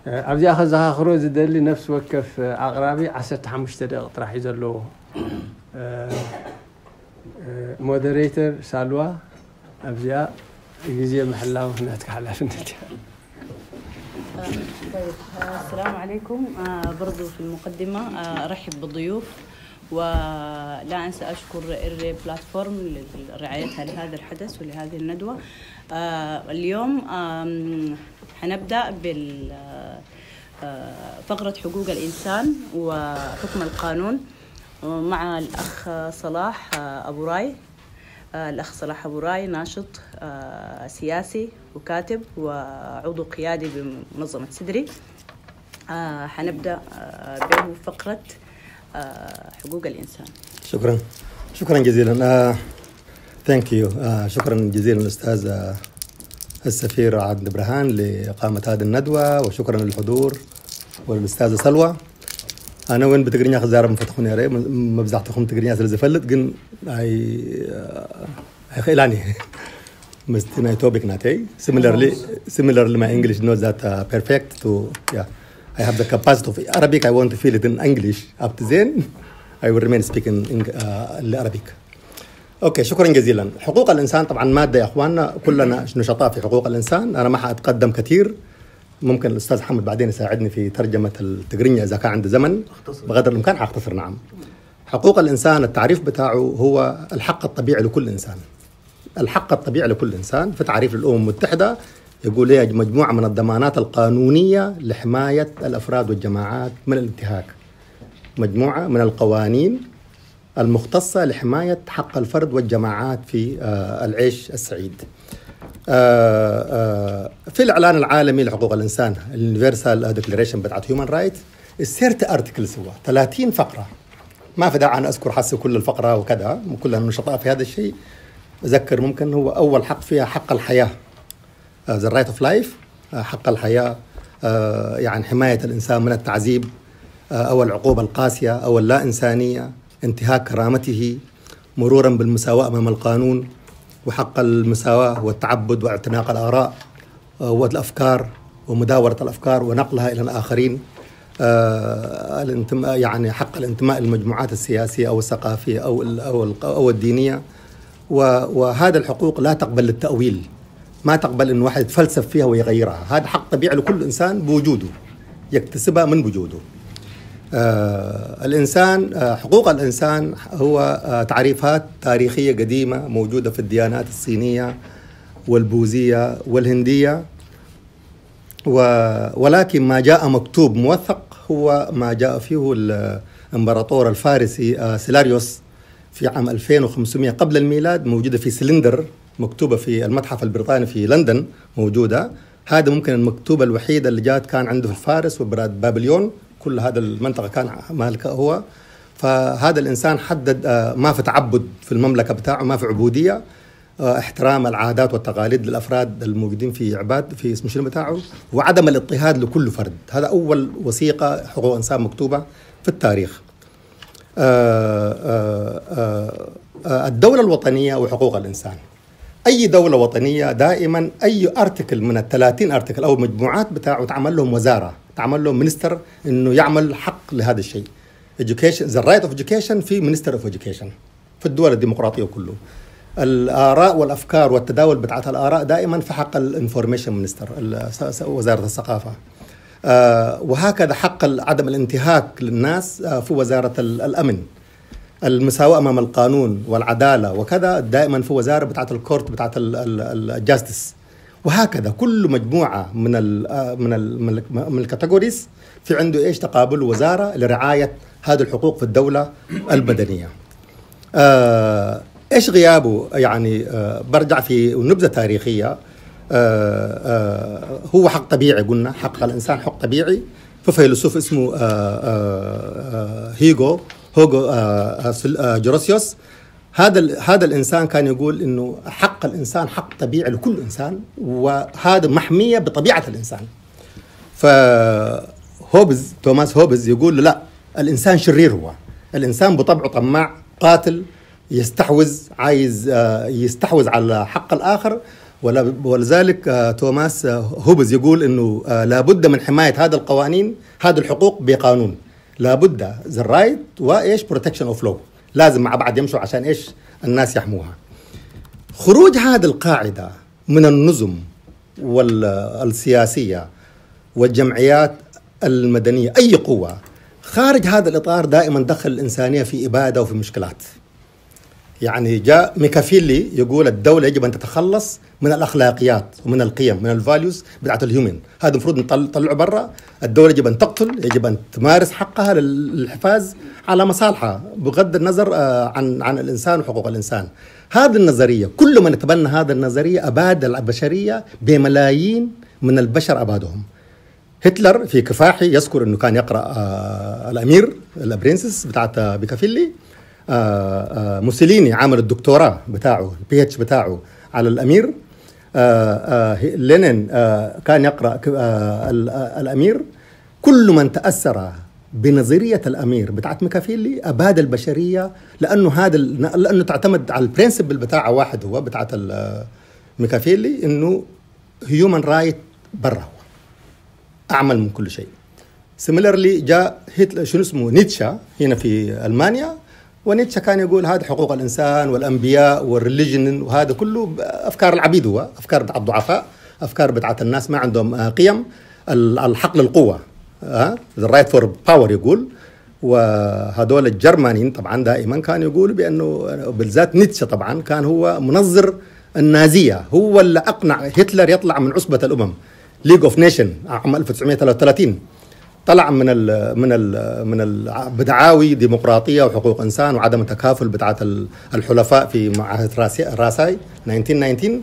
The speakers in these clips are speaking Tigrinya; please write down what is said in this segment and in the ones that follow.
ኣብዚኣ ከዘኻኽሮ ዝደሊ፣ ነፍሲ ወከፍ ኣቕራቢ ዓሰርተ ሓሙሽተ ደቂቕ ጥራሕ እዩ ዘለዎ። ሞደሬተር ሳልዋ፣ ኣብዚኣ ግዜ ምሕላው ናትካ ሓላፍነት እያ። طيب، السلام عليكم. برضو في المقدمة أرحب بالضيوف، ولا أنسى أشكر إري بلاتفورم لرعايتها لهذا الحدث ولهذه الندوة. اليوم حنبدأ بال فقرة حقوق الإنسان وحكم القانون مع الأخ صلاح أبو راي. الأخ صلاح أبو راي ناشط سياسي وكاتب وعضو قيادي بمنظمة سدري. حنبدأ به فقرة حقوق الإنسان. شكرا. شكرا جزيلا. Thank you. شكرا جزيلا أستاذ السفير عادل برهان لإقامة هذه الندوة، وشكرا للحضور والأستاذة سلوى. أنا وين بتقريني خزارة من فتخوني رأي مبزعتكم تقريني أسل زفلت جن أي أي خيلاني مستنا topic ناتي. Similarly, similarly, my English not that perfect. To yeah, I have the capacity of Arabic. I want to feel it in English. Up to then, I will remain speaking in Arabic. Okay, شكرا جزيلا. حقوق الإنسان طبعا مادة يا أخواننا، كلنا نشطاء في حقوق الإنسان. أنا ما حأتقدم كثير، ممكن الأستاذ حمد بعدين يساعدني في ترجمة التقرينية إذا كان عنده زمن. بقدر الإمكان حأختصر. نعم. حقوق الإنسان التعريف بتاعه هو الحق الطبيعي لكل إنسان. الحق الطبيعي لكل إنسان في تعريف الأمم المتحدة يقول هي مجموعة من الضمانات القانونية لحماية الأفراد والجماعات من الانتهاك، مجموعة من القوانين المختصة لحماية حق الفرد والجماعات في العيش السعيد. في الإعلان العالمي لحقوق الإنسان، ال Universal Declaration بتاعت Human Rights، ال thirty articles، هو ثلاثين فقرة. ما في داعي أن أذكر حسي كل الفقرة وكذا، كلنا نشطاء في هذا الشيء. أذكر ممكن هو أول حق فيها حق الحياة، the right of life، حق الحياة، يعني حماية الإنسان من التعذيب أو العقوبة القاسية أو اللا إنسانية، انتهاك كرامته، مرورا بالمساواة أمام القانون، وحق المساواة والتعبد واعتناق الآراء والأفكار ومداولة الأفكار ونقلها إلى الآخرين. الانتماء، يعني حق الانتماء للمجموعات السياسية أو الثقافية أو أو أو الدينية. وهذا الحقوق لا تقبل التأويل، ما تقبل إن واحد يتفلسف فيها ويغيرها. هذا حق طبيعي لكل إنسان بوجوده، يكتسبها من وجوده. آه الإنسان، آه حقوق الإنسان هو آه تعريفات تاريخية قديمة موجودة في الديانات الصينية والبوذية والهندية. ولكن ما جاء مكتوب موثق هو ما جاء فيه الإمبراطور الفارسي سيلاريوس في عام ألفين وخمسمية قبل الميلاد، موجودة في سلندر، مكتوبة في المتحف البريطاني في لندن موجودة. هذا ممكن المكتوبة الوحيدة اللي جات كان عنده في فارس وبلاد بابليون، كل هذا المنطقة كان مالكة هو. فهذا الإنسان حدد ما في تعبد في المملكة بتاعه، ما في عبودية، احترام العادات والتقاليد للأفراد الموجودين في عباد في اسم شنو بتاعه، وعدم الاضطهاد لكل فرد. هذا أول وثيقة حقوق إنسان مكتوبة في التاريخ. آه، آه، آه، آه، الدولة الوطنية وحقوق الإنسان. أي دولة وطنية دائما أي article من ال thirty article أو مجموعات بتاعه تعمل لهم وزارة، تعمل لهم minister إنه يعمل حق لهذا الشيء. Education، the right of education في minister of education في الدول الديمقراطية كله. الآراء والأفكار والتداول بتاعت الآراء دائما في حق ال information minister، وزارة الثقافة. آه، وهكذا حق عدم الانتهاك للناس آه، في وزارة الأمن. المساواة أمام القانون والعدالة وكذا دائما في وزارة بتاعت ال court، بتاعت ال justice. وهكذا كل مجموعة من ال من ال من ال categories في عنده إيش تقابل وزارة لرعاية هذه الحقوق في الدولة المدنية. آه إيش غيابه؟ يعني آه برجع في نبذة تاريخية. آه آه هو حق طبيعي، قلنا حق الإنسان حق طبيعي. في فيلسوف اسمه آه آه آه هيجو هوجو آه آه جروسيوس. هذا هذا الإنسان كان يقول إنه حق الإنسان حق طبيعي لكل إنسان، وهذا محمية بطبيعة الإنسان. فهوبز، توماس هوبز يقول لا، الإنسان شرير، هو الإنسان بطبعه طماع، قاتل، يستحوذ، عايز آه، يستحوذ على حق الآخر. ولا- ولذلك آه، توماس آه، هوبز يقول إنه آه، لابد من حماية هذه القوانين، هذه الحقوق بقانون. لابد the right وإيش، protection of law، لازم مع بعض يمشوا عشان إيش، الناس يحموها. خروج هذه القاعدة من النظم والسياسية والجمعيات المدنية، أي قوة خارج هذا الإطار دائما دخل الإنسانية في إبادة وفي مشكلات. يعني جاء ميكافيلي يقول الدولة يجب أن تتخلص من الأخلاقيات ومن القيم، من ال values بتاعت ال human. هذا المفروض نطل- نطلعه برا. الدولة يجب أن تقتل، يجب أن تمارس حقها لل- للحفاظ على مصالحها بغض النظر آه، عن عن الإنسان وحقوق الإنسان. هذه النظرية، كل من يتبنى هذه النظرية أباد البشرية بملايين من البشر أبادهم. هتلر في كفاحه يذكر إنه كان يقرأ آه، الأمير، الأبرنسس بتاعت ميكافيلي. آه، آه، موسوليني عامل الدكتوراه بتاعه، ال PhD بتاعه، على الأمير. آه، آه، لينين آه، كان يقرأ ك- آه، ال- آه، الأمير. كل من تأثر بنظرية الأمير بتاعت ميكافيلي أباد البشرية، لأنه هذا ال- لأنه تعتمد على ال principle بتاعه واحد، هو بتاعت ال- ميكافيلي، إنه human right برا، هو أعمل من كل شيء. Similarly جاء هتلر، شنو اسمه، نيتشه هنا في ألمانيا، ونيتشه كان يقول هذا حقوق الإنسان والأنبياء وال religion، وهذا كله أفكار العبيد، هو أفكار بتاع الضعفاء، أفكار بتاعت الناس ما عندهم آه، قيم. ال- الحق للقوة، آه، the right for power يقول. وهذول الجرمانيين طبعا دائما كانوا يقولوا بأنه، بالذات نيتشه طبعا كان هو منظر النازية، هو اللي أقنع هتلر يطلع من عصبة الأمم، League of Nation، عام ألف وتسعمية وتلاتة وتلاتين. طلع من ال من ال من ال بدعاوي ديمقراطيه وحقوق انسان وعدم التكافل بتاعت ال- الحلفاء في معاهده راسي- راساي ألفين وتسعتاشر.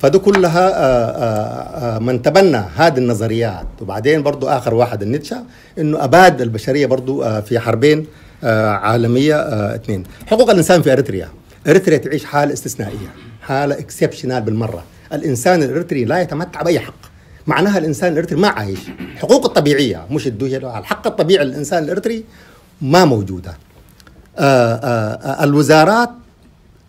فده كلها آه، آه، آه، من تبنى هذه النظريات. وبعدين برضو اخر واحد النيتشه، انه اباد البشريه برضو آه، في حربين آه، عالميه آه، اثنين. حقوق الانسان في اريتريا، اريتريا تعيش حاله استثنائيه، حاله exceptional بالمره. الانسان الاريتري لا يتمتع باي حق، معناها الانسان الاريتري ما عايش. حقوقه الطبيعيه، مش الدوله، الحق الطبيعي للانسان الاريتري ما موجوده. آه، آه، آه، الوزارات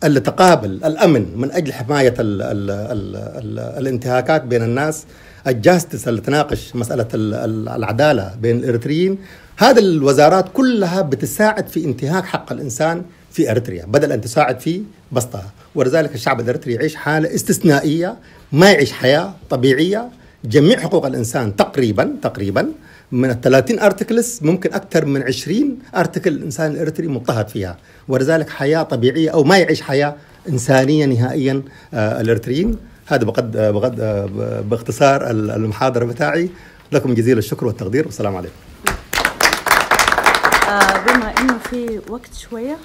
اللي تقابل الامن من اجل حمايه ال ال ال ال الانتهاكات بين الناس، الجاستس اللي تناقش مساله ال- ال- العداله بين الاريتريين، هذه الوزارات كلها بتساعد في انتهاك حق الانسان في اريتريا بدل ان تساعد في بسطها. ولذلك الشعب الاريتري يعيش حاله استثنائيه، ما يعيش حياه طبيعيه. جميع حقوق الانسان تقريبا تقريبا من ال ثلاثين articles ممكن اكثر من عشرين article الانسان الاريتري مضطهد فيها، ولذلك حياه طبيعيه او ما يعيش حياه انسانيه نهائيا آه، الاريتريين. هذا بقد آه، بقد آه، ب- باختصار ال- المحاضره بتاعي. لكم جزيل الشكر والتقدير، والسلام عليكم. آه، بما انه في وقت شويه،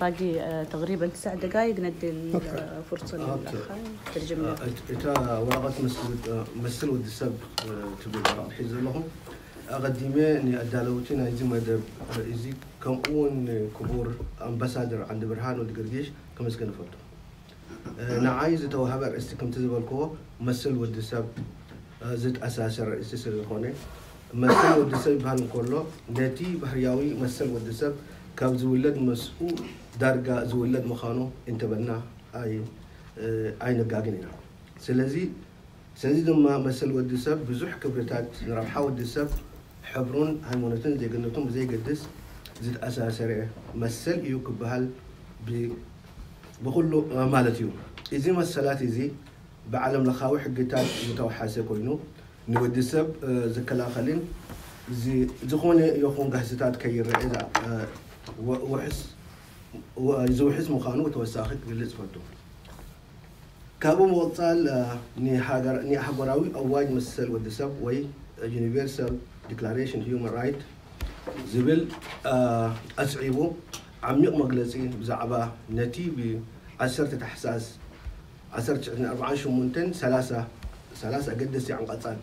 باقي آه، تقريبا تسع دقائق، ندي ال- آه، فرصه للاخ ترجم لنا. እታ ወረቐት መስል ወዲ ሰብ ትብል ወረቐት ሒዘ ዘለኹ። ኣቐዲመ ንኣዳለውቲ ናይዚ መደብ እዚ ከምኡውን ክቡር ኣምባሳደር ዓንዲ ብርሃን ወዲ ገርጌሽ ከመስገን እፈቱ። ንዓይ ዝተዋህበ ኣርእስቲ ከምቲ ዝበልክዎ መሰል ወዲ ሰብ ዝተኣሳሰረ ኣርእስቲ ስለ ዝኾነ፣ መሰል ወዲ ሰብ ይበሃል እንከሎ ነቲ ባህርያዊ መሰል ወዲ ሰብ ካብ ዝውለድ ምስኡ ዳርጋ ዝውለድ ምዃኑ እንተበልና ኣይ ኣይነጋግን ኢና። ስለዚ ስለዚ ድማ መሰል ወዲ ሰብ ብዙሕ ክብርታት ንረብሓ ወዲ ሰብ ሕብሩን ሃይማኖትን ዜግነቱን ብዘይገድስ ዝተኣሳሰረ መሰል እዩ ክበሃል ብኩሉ ማለት እዩ። እዚ መሰላት እዚ ብዓለም ለኻዊ ሕግታት ዝተውሓሰ ኮይኑ ንወዲ ሰብ ዝከላኸልን ዝኾነ ይኹን ጋህስታት ከይረአ ዝውሕስ ምዃኑ ተወሳኺ ክግልጽ እፈቱ። ካብኡ ምቕጻል ንኣህጎራዊ ኣዋጅ መሰል ወዲ ሰብ ወይ Universal Declaration Human Right ዝብል ኣስዒቡ ዓሚቕ መግለጺ ብዛዕባ ነቲ ብ ዓሰርተ ታሕሳስ ዓሰርተ ትሽዓተ ኣርባዓን ሸሞንተን ሰላሳ ኣገደስቲ ዓንቀጻት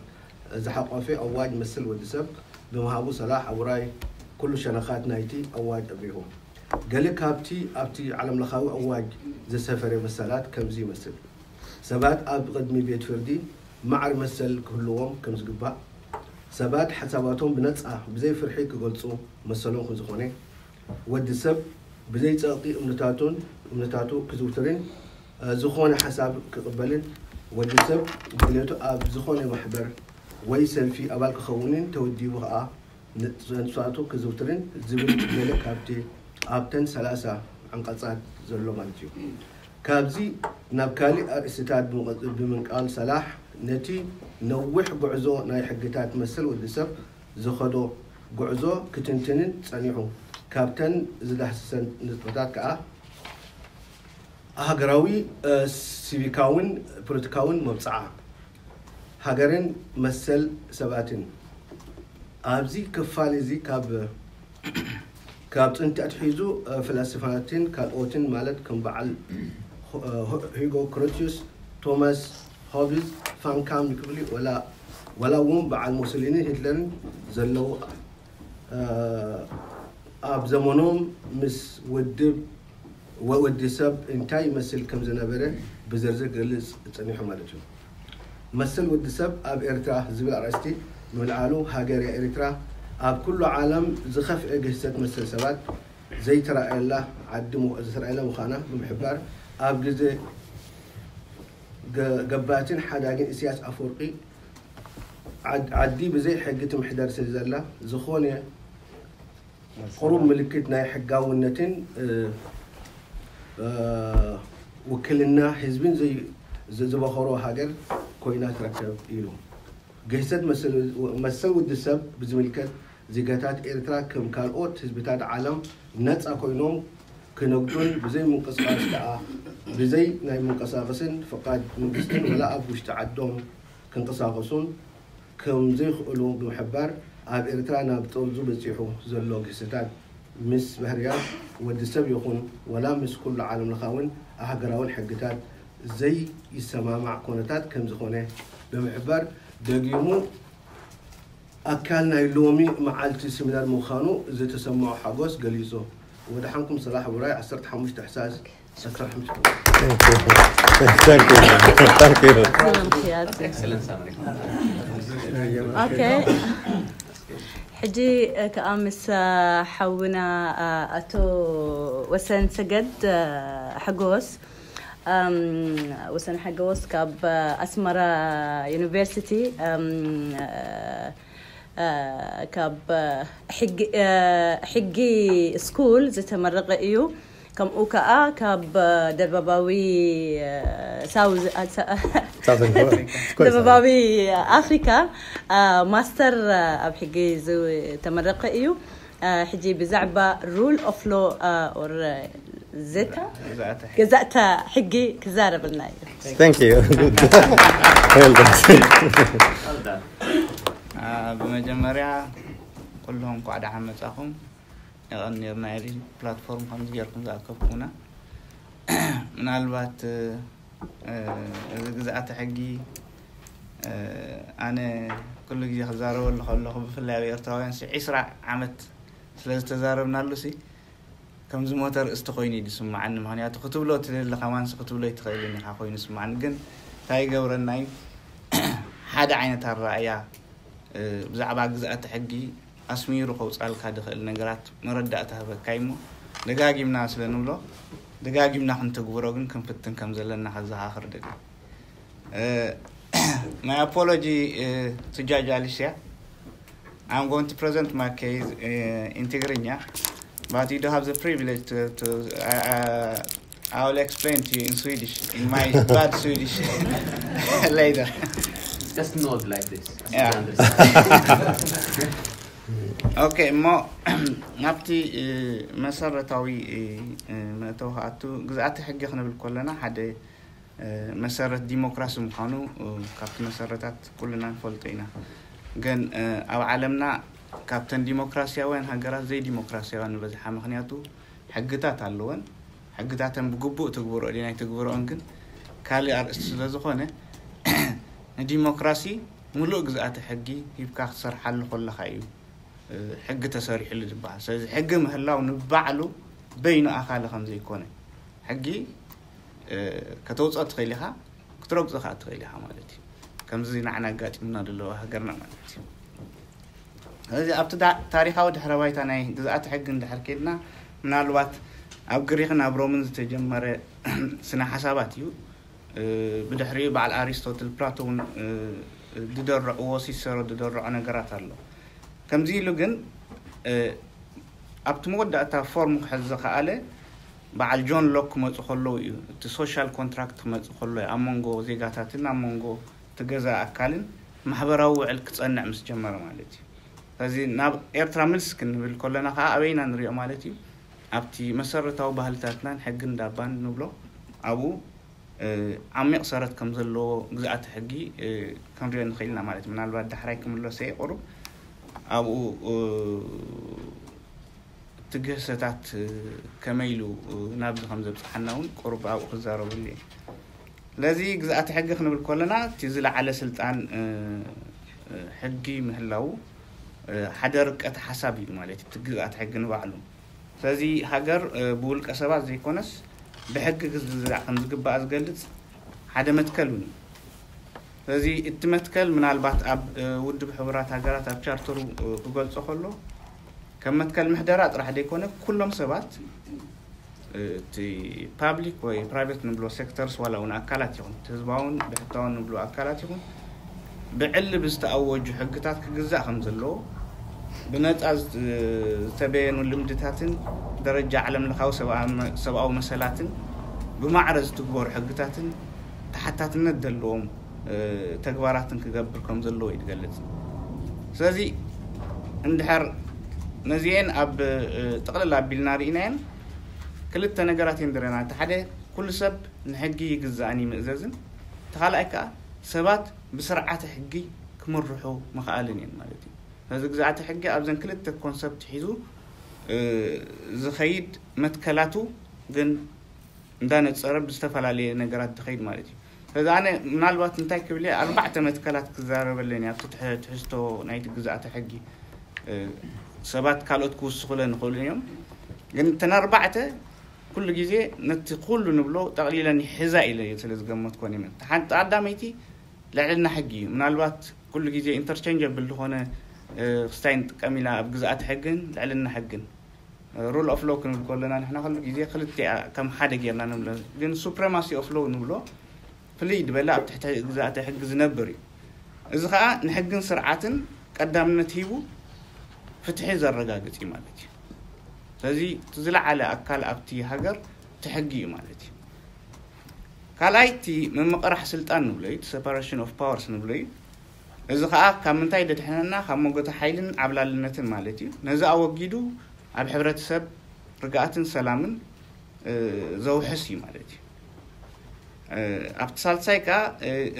ዝሓቖፈ ኣዋጅ መሰል ወዲ ሰብ ብምሃቡ ሰላሕ ኣብ ውራይ ኩሉ ሸነኻት ናይቲ ኣዋጅ ኣብሪሁ። ገለ ካብቲ ኣብቲ ዓለምለኻዊ ኣዋጅ ዝሰፈረ መሰላት ከምዚ ይመስል። ሰባት ኣብ ቅድሚ ቤት ፍርዲ ማዕረ መሰል ክህልዎም ከምዝግባእ፣ ሰባት ሓሳባቶም ብነጻ ብዘይ ፍርሒ ክገልጹ መሰሎም ከምዝኾነ፣ ወዲ ሰብ ብዘይ ጸቕጢ እምነታቱን እምነታቱ ክዝውትርን ዝኾነ ሓሳብ ክቕበልን ወዲ ሰብ ድሌቱ ኣብ ዝኾነ ማሕበር ወይ ሰልፊ ኣባል ክኸውንን ተወዲቡ ኸኣ ንጽንሳቱ ክዝውትርን ዝብል ገለ ካብቲ ኣብተን ሰላሳ ዓንቀጻት ዘሎ ማለት እዩ። ካብዚ ናብ ካልእ ኣርእስታት ብምንቃል ሰላሕ ነቲ ነዊሕ ጉዕዞ ናይ ሕግታት መሰል ወዲ ሰብ ዝኸዶ ጉዕዞ ክትንትንን ጸኒሑ። ካብተን ዝዳህሰሰን ንጥፈታት ከኣ ሃገራዊ፣ ሲቪካውን ፖለቲካውን መብጽዓ ሃገርን መሰል ሰባትን። ኣብዚ ክፋል እዚ ካብ ካብ ጥንቲ ኣትሒዙ ፈላስፋትን ካልኦትን ማለት ከም በዓል ሂጎ ክሮቲዩስ፣ ቶማስ ሆብዝ፣ ፋንካም ይክብሊ ወላ እውን በዓል ሞሶሊኒ ሂትለርን ዘለዉ ኣብ ዘመኖም ምስ ውድብ ወዲ ሰብ እንታይ ይመስል ከም ዝነበረ ብዝርዝር ክገልጽ ጸኒሑ ማለት እዩ። መሰል ወዲ ሰብ ኣብ ኤርትራ ዝብል ኣርእስቲ ምልዓሉ ሃገር ኤርትራ ኣብ ኩሉ ዓለም ዝኸፍአ ግህሰት መሰል ሰባት ዘይተራእየላ ዓዲ ዘይተራእየላ ምዃና ብምሕባር ኣብ ግዜ ገባትን ሓዳግን ኢሳያስ ኣፈወርቂ ዓዲ ብዘይ ሕጊ ትምሕደር ስለ ዘላ ዝኾነ ቁሩብ ምልክት ናይ ሕጋውነትን ውክልና ህዝብን ዝበኸሮ ሃገር ኮይና ትረከብ ኢሉ። ግህሰት መሰል ውዲ ሰብ ብዝምልከት ዜጋታት ኤርትራ ከም ካልኦት ህዝብታት ዓለም ነጻ ኮይኖም ክነግዱን ብዘይ ምንቅስቃስ ከኣ ብዘይ ናይ መንቀሳቐስን ፍቓድ መንግስትን ወላ ኣብ ውሽጢ ዓዶም ክንቀሳቐሱን ከም ዘይኽእሉ ብምሕባር ኣብ ኤርትራ ናብ ጠርዙ በጺሑ ዘሎ ግህሰታት ምስ ባህርያት ወዲ ሰብ ይኹን ወላ ምስ ኩሉ ዓለም ለኻውን ኣህገራውን ሕግታት ዘይሰማማዕ ኮነታት ከም ዝኾነ ብምሕባር ደጊሙ ኣካል ናይ ሎሚ መዓልቲ ሲሚናር ምዃኑ ዝተሰምዖ ሓጎስ ገሊጹ። ወደሓንኩም ሰላሕ ውራይ ዓሰርተ ሓሙሽተ ታሕሳስ ዓሰርተ ሓሙሽተ። ኦኬ ሕጂ ከኣ ምስ ሓውና ኣቶ ወሰን ሰገድ ሓጎስ ወሰን ሓጎስ ካብ ኣስመራ ዩኒቨርሲቲ ካብ ሕጊ ስኩል ዝተመረቐ እዩ። ከምኡ ከዓ ካብ ደባባዊ ሳውዝ ደባባዊ ኣፍሪካ ማስተር ኣብ ሕጊ ዝተመረቐ እዩ። ሕጂ ብዛዕባ rule of law or ዘታ ገዛእታ ሕጊ ክዛረብልና እዩ። Thank you. Well done. ብመጀመርያ ኩልኹም እንኳዕ ደሓን መጻኹም። የቐንየልና ኢሊ ፕላትፎርም ከምዚ ጌርኩም ዝኣከብኩምና። ምናልባት እዚ ግዝኣተ ሕጊ ኣነ ኩሉ ግዜ ክዛረበሉ ከለኹ ብፍላይ ኣብ ኤርትራውያን ዒስራ ዓመት ስለ ዝተዛረብናሉ ሲ ከምዚ ሞተ ርእስቲ ኮይኑ እዩ ዝስምዓኒ። ምክንያቱ ክትብሎ ትደሊ ከማንስ ክትብሎ ይትኽእልን ኢኻ ኮይኑ ዝስምዓኒ። ግን እንታይ ይገብረና እዩ ሓደ ዓይነት ኣረኣእያ ብዛዕባ ግዝኣተ ሕጊ ኣስሚሩ ከውፃልካ ዝኽእል ነገራት መረዳእታ ህበካ እሞ ደጋጊምና ስለ ንብሎ ደጋጊምና ክንተግብሮ ግን ክንፍትን ከም ዘለና ከዘኻኽር ደሊ። My apology to Judge Alicia. I'm going to present my case in Tigrinya, but you don't have the privilege to. to uh, I will explain to you in Swedish, in my bad Swedish later. Just nod like this. Yeah. Okay, እሞ ናብቲ መሰረታዊ መእተዊ ክኣቱ ግዝኣተ ሕጊ ክንብል ከለና ሓደ መሰረት ዲሞክራሲ ምዃኑ ካብቲ መሰረታት ኩልና ንፈልጦ ኢና። ግን ኣብ ዓለምና ካብተን ዲሞክራሲያውያን ሃገራት ዘይዲሞክራሲያውያን ዝበዝሓ። ምክንያቱ ሕግታት ኣለወን። ሕግታተን ብግቡእ ትግብርኦ ድየን ኣይትግብርኦን ግን ካልእ ኣርእስቲ ስለ ዝኾነ ንዲሞክራሲ ምሉእ ግዝኣተ ሕጊ ሂብካ ክትሰርሓሉ ከለኻ እዩ ሕጊ ተሰሪሕሉ ዝበሃል። ስለዚ ሕጊ ምህላው ንባዕሉ በይኑ ኣኻሊ ከም ዘይኮነ ሕጊ ከተውፅኦ ትኽእል ኢኻ፣ ክትረግፆ ከዓ ትኽእል ኢኻ ማለት እዩ። ከምዚ ንዓና ኣጋጢሙና ዘለዎ ሃገርና ማለት እዩ። ስለዚ ኣብቲ ታሪካዊ ድሕረ ባይታ ናይ ግዝኣት ሕጊ እንድሕር ከድና ምናልባት ኣብ ግሪኽን ኣብ ሮምን ዝተጀመረ ስነ ሓሳባት እዩ። ብድሕሪኡ በዓል ኣሪስቶትል፣ ፕላቶን ዝደረዕዎ፣ ሲሰሮ ዝደረዖ ነገራት ኣሎ። ከምዚ ኢሉ ግን ኣብቲ መወዳእታ ፎርም ክሕዝ ዝኸኣለ በዓል ጆን ሎክ ክመፁ ከለዉ እዩ። እቲ ሶሻል ኮንትራክት ክመፅእ ከሎ እዩ፣ ኣብ መንጎ ዜጋታትን ኣብ መንጎ እቲ ገዛ ኣካልን ማሕበራዊ ውዕል ክፀንዕ ምስ ጀመረ ማለት እዩ። ስለዚ ናብ ኤርትራ ምልስ ክንብል ከለና ከዓ ኣበይና ንሪኦ ማለት እዩ? ኣብቲ መሰረታዊ ባህልታትናን ሕግን ዳባን ንብሎ፣ ኣብኡ ዓሚቕ ሰረት ከም ዘለዎ ግዝኣተ ሕጊ ክንሪኦ ንኽእል ኢና ማለት እዩ። ምናልባት ዳሕራይ ክምለሰ እየ ቁሩብ። ኣብኡ እቲ ግህሰታት ከመይ ኢሉ ናብዚ ከም ዘብፅሓና እውን ቁሩብ ኣብኡ ክዛረበሉ እየ። ስለዚ ግዝኣተ ሕጊ ክንብል ከለና እቲ ዝለዓለ ስልጣን ሕጊ ምህላው ሓደ ርቀት ሓሳብ እዩ ማለት እዩ፣ እቲ ግዝኣተ ሕጊ ንባዕሉ። ስለዚ ሃገር ብውልቀ ሰባት ዘይኮነስ ብሕጊ ክዝርጋሕ ከም ዝግባእ ዝገልጽ ሓደ መትከል እውን እዩ። ስለዚ እቲ መትከል ምናልባት ኣብ ውድብ ሕቡራት ሃገራት ኣብ ቻርተሩ ክገልጾ ከሎ ከም መትከል ምሕደራ ጥራሕ ዘይኮነ ኩሎም ሰባት እቲ ፓብሊክ ወይ ፕራይቬት ንብሎ ሴክተርስ ዋላ እውን ኣካላት ይኹን ህዝባውን ብሕታውን ንብሎ ኣካላት ይኹን ብዕሊ ብዝተኣወጁ ሕግታት ክግዛእ ከም ዘለዎ ብነጻ ዝተበየኑ ልምድታትን ደረጃ ዓለም ለኻዊ ሰብኣዊ መሰላትን ብማዕረ ዝትግበሩ ሕግታትን ተሓታትነት ዘለዎም ተግባራትን ክገብር ከም ዘለዎ እዩ ዝገልጽ። ስለዚ እንድሕር ነዚአን ኣብ ጥቕልል ኣቢልና ርኢናየን ክልተ ነገራት እየን ዝረና። እቲ ሓደ ኩሉ ሰብ ንሕጊ ይግዛእን ይምእዘዝን፣ እቲ ካልኣይ ከዓ ሰባት ብስርዓተ ሕጊ ክምርሑ ምኽኣልን እየን ማለት እዩ። ስለዚ ግዝኣተ ሕጊ ኣብዘን ክልተ ኮንሰፕት ሒዙ ዝኸይድ መትከላቱ ግን እንዳነፀረ ብዝተፈላለየ ነገራት ዝኸይድ ማለት እዩ። ስለዚ ኣነ ምናልባት እንታይ ክብል እየ፣ ኣርባዕተ መትከላት ክዛረበለን እየ ኣብቲ ትሕ- ትሕዝቶ ናይቲ ግዝኣተ ሕጊ። ሰባት ካልኦት ክውስኹለን ይኽእሉ እዮም፣ ግን እተን ኣርባዕተ ኩሉ ግዜ ነቲ ኩሉ ንብሎ ጠቕሊለን ይሕዛ ኢለ ስለ ዝገመትኮን እየ። ሓንቲ ቀዳመይቲ ልዕልና ሕጊ እዩ። ምናልባት ኩሉ ግዜ ኢንተርቸንጀብል ዝኾነ ክስታይ ንጥቀም ኢና ኣብ ግዝኣተ ሕግን ልዕልና ሕግን። ሩል ኦፍ ሎ ክንብል ከለና ንሕና ኩሉ ግዜ ክልቲኣ ከም ሓደ ጌርና ንብሎ፣ ግን ሱፕሬማሲ ኦፍ ሎ ንብሎ ፍልይ ዝበለ ኣብ ትሕቲ ግዝኣተ ሕጊ ዝነብር እዩ። እዚ ከዓ ንሕግን ስርዓትን ቀዳምነት ሂቡ ፍትሒ ዘረጋግፅ እዩ ማለት እዩ። ስለዚ እቲ ዝለዓለ ኣካል ኣብቲ ሃገር እቲ ሕጊ እዩ ማለት እዩ። ካልኣይ እቲ ምምቕራሕ ስልጣን ንብሎ እዩ፣ እቲ ሰፓሬሽን ኦፍ ፓወርስ ንብሎ እዩ። እዚ ከዓ ካብ ምንታይ ደድሕነና? ካብ መጎተ ሓይልን ዓብላልነትን ማለት እዩ። ነዚ ኣወጊዱ ኣብ ሕብረተሰብ ርግኣትን ሰላምን ዘውሕስ እዩ ማለት እዩ። ኣብቲ ሳልሳይ ከዓ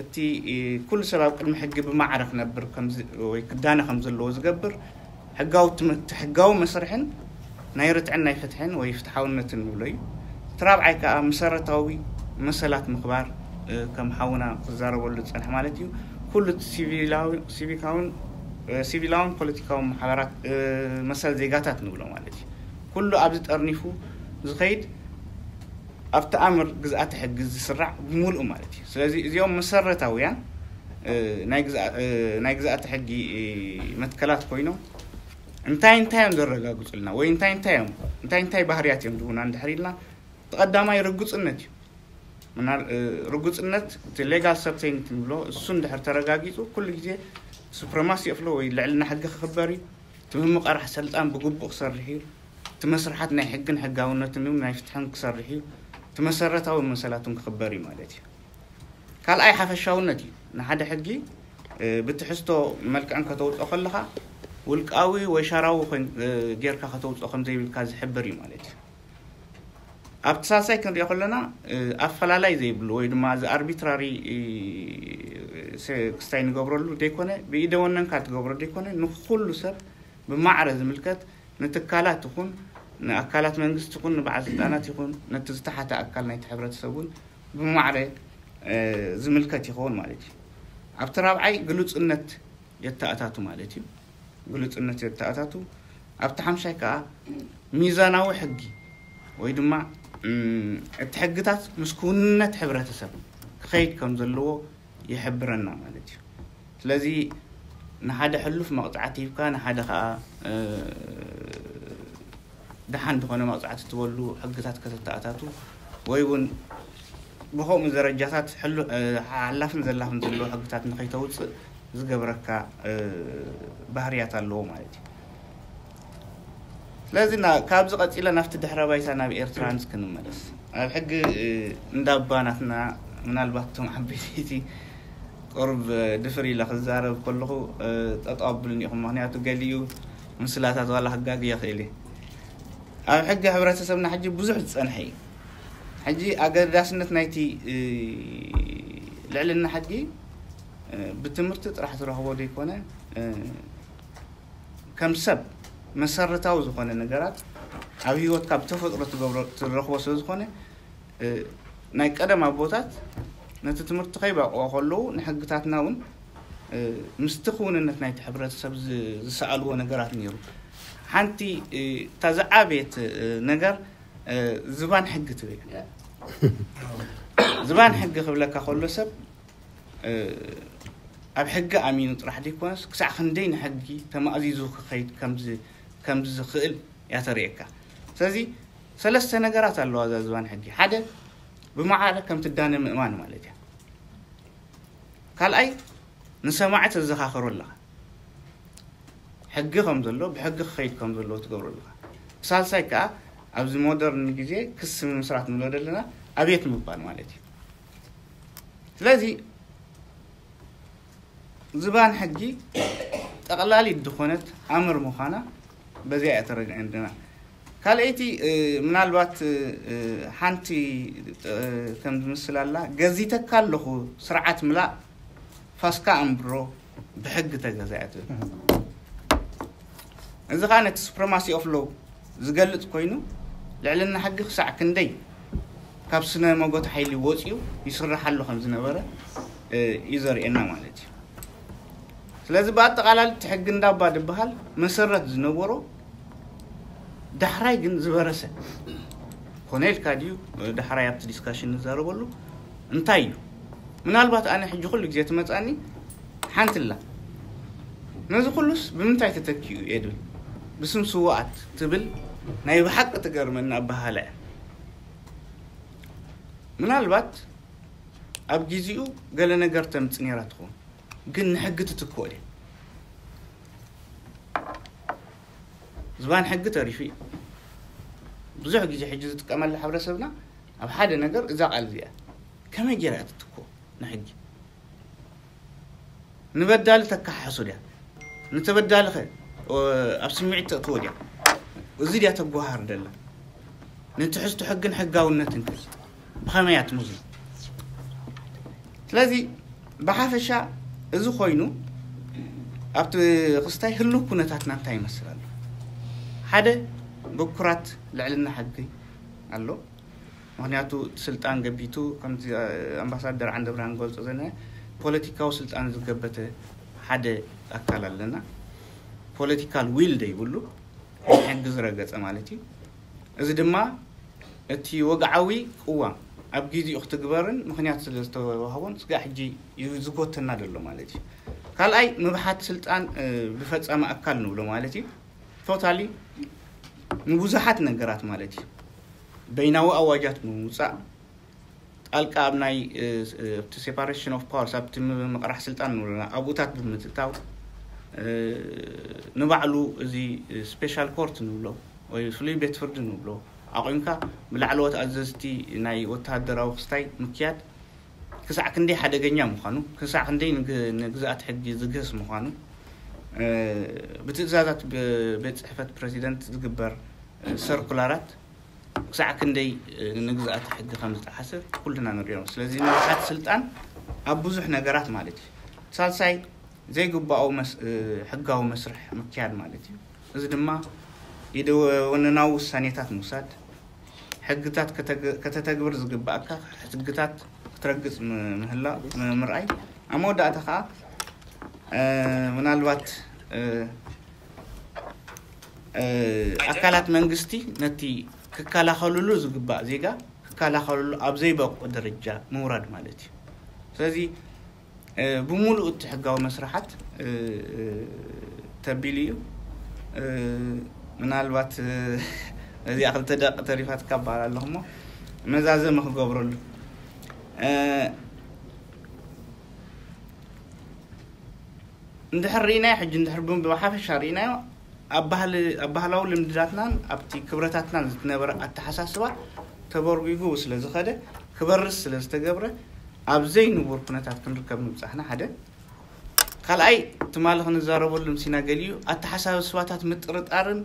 እቲ ኩሉ ሰብ ኣብ ቅድሚ ሕጊ ብማዕረ ክነብር ወይ ክዳነ ከም ዘለዎ ዝገብር ሕጋዊ መስርሕን ናይ ርትዕን ናይ ፍትሕን ወይ ፍትሓውነትን ንብሎ እዩ። እቲ ራብዓይ ከዓ መሰረታዊ መሰላት ምኽባር ከም ሓውና ክዛረበሉ ዝፀንሐ ማለት እዩ። ኩሉ ሲቪላውን ፖለቲካውን ማሕበራት መሰል ዜጋታት ንብሎ ማለት እዩ። ኩሉ ኣብዚ ጠርኒፉ ዝኸይድ ኣብቲ ኣምር ግዝኣተ ሕጊ ዝስራዕ ብምሉእ ማለት እዩ። ስለዚ እዚኦም መሰረታውያን ናይ ግዝኣተ ሕጊ መትከላት ኮይኖም እንታይ እንታይ እዮም ዘረጋግፁልና ወይ እንታይ እንታይ እዮም እንታይ እንታይ ባህርያት እዮም ዝቡና እንድሕር ኢልና፣ እቲ ቀዳማይ ርጉፅነት እዩ። ርጉፅነት እቲ ሌጋል ሰርቴኒቲ ንብሎ እሱ እንድሕር ተረጋጊፁ ኩሉ ግዜ ሱፕረማሲ ኦፍ ሎ ወይ ልዕልና ሕጊ ክኽበር እዩ። እቲ ምምቕራሕ ስልጣን ብግቡእ ክሰርሕ እዩ። እቲ መስርሓት ናይ ሕግን ሕጋውነትን እውን ናይ ፍትሕን ክሰርሕ እዩ። እቲ መሰረታዊ መሰላትን ክኽበር እዩ ማለት እዩ። ካልኣይ ሓፈሻውነት እዩ። ንሓደ ሕጊ ብትሕዝቶ መልክዕን ከተውፅኦ ከለኻ ውልቃዊ ወይ ሻራዊ ጌርካ ከተውፅኦ ከምዘይብልካ ዝሕብር እዩ ማለት እዩ። ኣብቲ ሳልሳይ ክንሪኦ ከለና ኣፈላላይ ዘይብሉ ወይ ድማ እዚ ኣርቢትራሪ ክስታይ ንገብረሉ ዘይኮነ ብኢደ ወነንካ ትገብሮ ዘይኮነ ንኩሉ ሰብ ብማዕረ ዝምልከት ንትካላት ይኹን ንኣካላት መንግስቲ ይኹን ንበዓል ስልጣናት ይኹን ነቲ ዝተሓተ ኣካል ናይቲ ሕብረተሰብ እውን ብማዕረ ዝምልከት ይኸውን ማለት እዩ። ኣብቲ ራብዓይ ግሉፅነት የተኣታቱ ማለት እዩ። ግሉፅነት የተኣታቱ ኣብቲ ሓምሻይ ከዓ ሚዛናዊ ሕጊ ወይ ድማ እቲ ሕግታት ምስ ክውንነት ሕብረተሰብ ክኸይድ ከም ዘለዎ ይሕብረና ማለት እዩ። ስለዚ ንሓደ ሕሉፍ መቕፃዕቲ ሂብካ ንሓደ ከዓ ደሓን ዝኾነ መቕፃዕቲ ትበሉ ሕግታት ከተተኣታቱ ወይ እውን ብኸምኡ ደረጃታት ሓላፍን ዘላፍን ዘለዎ ሕግታት ንኸይተውፅእ ዝገብረካ ባህርያት ኣለዎ ማለት እዩ። ስለዚ ካብዚ ቀፂለ ናብቲ ድሕረ ባይታ ናብ ኤርትራንስ ክንመለስ፣ ኣብ ሕጊ እንዳባ ናትና ምናልባት እቶም ዓበይቲ ቁርብ ድፍር ኢለ ክዛረብ ከለኹ ጠጠው ኣብሉኒ ኢኹም። ምክንያቱ ገሊኡ ምስላታት ዋላ ክጋግ ይኽእል እየ። ኣብ ሕጊ ሕብረተሰብና ሕጂ ብዙሕ ዝፀንሐ እዩ። ሕጂ ኣገዳስነት ናይቲ ልዕልና ሕጊ ብትምህርቲ ጥራሕ ትረኽቦ ዘይኮነ፣ ከም ሰብ መሰረታዊ ዝኾነ ነገራት ኣብ ህይወትካ ብተፈጥሮ ትገብሮ ትረኽቦ ስለ ዝኾነ፣ ናይ ቀደም ኣቦታት ነቲ ትምህርቲ ከይባቕዎ ከለዉ ንሕግታትና እውን ምስቲ ክውንነት ናይቲ ሕብረተሰብ ዝሰኣልዎ ነገራት ነይሩ። ሓንቲ እታ ዝዓበየት ነገር ዝባን ሕጊ ትብል። ዝባን ሕጊ ክብለካ ከሎ ሰብ ኣብ ሕጊ ኣሚኑ ጥራሕ ዘይኮነስ ክሳዕ ክንደይ ንሕጊ ተማእዚዙ ክኸይድ ከም ዝኽእል እያ ተርእየካ። ስለዚ ሰለስተ ነገራት ኣለዋ እዛ ዝባን ሕጊ። ሓደ ብማዕረ ከም ትዳነ ምእማን ማለት እያ። ካልኣይ ንሰማዒ ተዘኻኸሮ ኣለኻ። ሕጊ ከም ዘሎ ብሕጊ ክኸይድ ከም ዘለዎ ትገብሮ ኣለኻ። ሳልሳይ ከዓ ኣብዚ ሞደርን ግዜ ክሲ ምምስራት ንብሎ ዘለና ኣብየት ምባል ማለት እዩ። ስለዚ ዝባን ሕጊ ጠቕላሊት ዝኾነት ኣምር ምዃና በዚኣ እያ ተረዲዐ እንደና። ካልኣይቲ ምናልባት ሓንቲ ከም ዝምስል ኣላ፣ ገዚተካ ኣለኹ ስርዓት ምላእ ፋስካ ኣንብሮ ብሕጊ ተገዛእያ ትብል። እዚ ከዓ ነቲ ሱፕረማሲ ኦፍ ሎው ዝገልፅ ኮይኑ ልዕልና ሕጊ ክሳዕ ክንደይ ካብ ስነ መጎት ሓይሊ ወፂኡ ይስርሓሉ ከም ዝነበረ እዩ ዘርእየና ማለት እዩ። ስለዚ ብኣጠቓላሊ እቲ ሕጊ እንዳባ ዝበሃል መሰረት ዝነበሮ ዳሕራይ ግን ዝበረሰ ኮነ ኢልካ ድዩ ዳሕራይ ኣብቲ ዲስካሽን ንዛረበሉ እንታይ እዩ? ምናልባት ኣነ ሕጂ ኩሉ ግዜ ትመፃኒ ሓንቲ ኣላ፣ ነዚ ኩሉስ ብምንታይ ተተኪኡ እየ ድብል ብስም ስውኣት ትብል ናይ ብሓቂ ትገርመኒ ኣበሃህላ እያ። ምናልባት ኣብ ግዜኡ ገለ ነገር ተምፅ ነይራ ትኸውን፣ ግን ንሕጊ ትትክኦ ድያ? ዝባን ሕጊ ተሪፉ እዩ። ብዙሕ ግዜ ሕጂ ዝጥቀመላ ሕብረተሰብና ኣብ ሓደ ነገር እዛ ቃል እዚኣ ከመይ ገይራ እያ ትትክኦ ንሕጊ? ንበዳሊ ተከሓሕሶ ድያ? ንተበዳሊ ኸ ኣብ ስምዒት ተእትዎ ድያ? እዚ ድያ ተጓሃር ደላ? ንትሕዝቶ ሕግን ሕጋውነትን ከ ብኸመይ እያ ትምዝኖ? ስለዚ ብሓፈሻ እዚ ኮይኑ ኣብቲ ክስታይ ህልው ኩነታትና እንታይ ይመስል ኣሎ? ሓደ ብኩራት ልዕልና ሕጊ ኣሎ። ምክንያቱ እቲ ስልጣን ገቢቱ ከምቲ ኣምባሳደር ዓንደብርሃን ገልጾ ዘነ ፖለቲካዊ ስልጣን ዝገበተ ሓደ ኣካል ኣለና። ፖለቲካል ዊል ዘይብሉ ሕጊ ዝረገጸ ማለት እዩ። እዚ ድማ እቲ ወግዓዊ ቅዋም ኣብ ግዜኡ ክትግበርን ምክንያት ስለ ዝተዋህቦን ስጋዕ ሕጂ እዩ ዝጎተና ዘሎ ማለት እዩ። ካልኣይ ምብሓት ስልጣን ብፈጻሚ ኣካል ንብሎ ማለት እዩ። ቶታሊ ንብዙሓት ነገራት ማለት እዩ። በይናዊ ኣዋጃት ብምውፃእ ጣልቃ ኣብ ናይ እቲ ሴፓሬሽን ኦፍ ፓወርስ ኣብቲ ምቕራሕ ስልጣን ንብለና ኣብኡታት ብምትእታው ንባዕሉ እዚ ስፔሻል ኮርት ንብሎ ወይ ፍሉይ ቤት ፍርዲ ንብሎ ኣቑምካ ብላዕለዎት ኣዘዝቲ ናይ ወተሃደራዊ ክስታይ ምክያድ ክሳዕ ክንደይ ሓደገኛ ምዃኑ፣ ክሳዕ ክንደይ ንግዝኣት ሕጊ ዝግህስ ምዃኑ፣ ብትእዛዛት ቤት ፅሕፈት ፕረዚደንት ዝግበር ሰርኩላራት ክሳዕ ክንደይ ንግዝኣት ሕጊ ከም ዝጠሓሰ ኩልና ንሪኦ። ስለዚ ንብሓት ስልጣን ኣብ ብዙሕ ነገራት ማለት እዩ። ሳልሳይ ዘይግባኦ ሕጋዊ መስርሕ ምክያድ ማለት እዩ። እዚ ድማ ኢደ ወነናዊ ውሳኔታት ምውሳድ፣ ሕግታት ከተተግብር ዝግባእካ ሕግታት ክትረግጽ ምህላው ምርኣይ፣ ኣብ መወዳእታ ከዓ ምናልባት ኣካላት መንግስቲ ነቲ ክከላኸልሉ ዝግባእ ዜጋ ክከላኸልሉ ኣብ ዘይበቕዑ ደረጃ ምውራድ ማለት እዩ። ስለዚ ብምሉእ እቲ ሕጋዊ መስርሓት ተቢሉ እዩ። ምናልባት እዚኣ ክልተ ደቂ ተሪፋትካ እበሃል ኣለኹ እሞ መዛዘሚ ክገብረሉ እንድሕር ርኢናዮ፣ ሕጂ እንድሕር ብሓፈሻ ርኢናዮ፣ ኣብ ባህላዊ ልምድታትናን ኣብቲ ክብረታትናን ዝነበረ ኣተሓሳስባ ተበርጒጉ ስለ ዝኸደ፣ ክበርስ ስለ ዝተገብረ፣ ኣብ ዘይንቡር ኩነታት ክንርከብ ምብጻሕና ሓደ። ካልኣይ፣ ትማሊ ክንዛረበሉ ምሲና ገሊኡ ኣተሓሳስባታት ምጥርጣርን